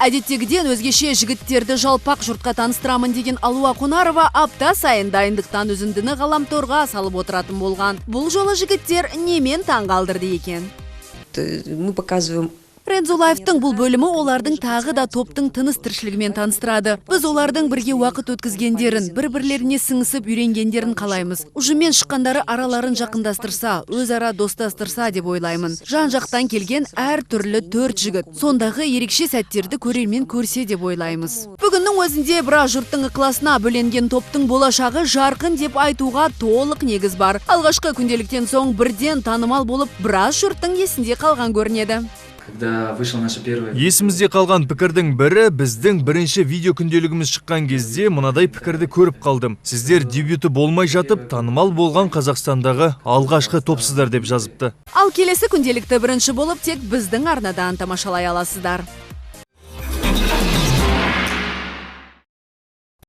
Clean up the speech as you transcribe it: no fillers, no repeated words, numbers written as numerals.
Әдеттегіден өзгеше жігіттерді жалпақ жұртқа таныстырамын деген Алуа Қонарова апта сайын дайындықтан үзіндіні ғаламторға салып отыратын болған. Бұл жолы жігіттер немен таңғалдырды екен? Мы показываем Рензо Лайфтың бұл бөлімі олардың тағы да топтың тыныс тіршілігімен таныстырады. Біз олардың бірге уақыт өткізгендерін, бір-бірлеріне сіңісіп үйренгендерін қалаймыз. Ұжыммен шыққандары араларын жақындастырса, өзара достастырса деп ойлаймын. Жан-жақтан келген әр түрлі төрт жігіт. Сондағы ерекше сәттерді көрермен көрсе деп ойлаймыз. Бүгіннің өзінде біраз жұрттың ықыласына бөленген топтың болашағы жарқын деп айтуға толық негіз бар. Алғашқы күнделіктен соң бірден танымал болып, біраз жұрттың есінде қалған көрінеді. Когда вышла наша первая Есімізде қалған пікірдің бірі: біздің бірінші видео күнделігіміз шыққан кезде мынадай пікірді көріп қалдым. «Сіздер дебюті болмай жатып танымал болған Қазақстандағы алғашқы топсыздар», – деп жазыпты. Ал келесі күнделікті бірінші болып тек біздің арнадан тамашалай аласыздар.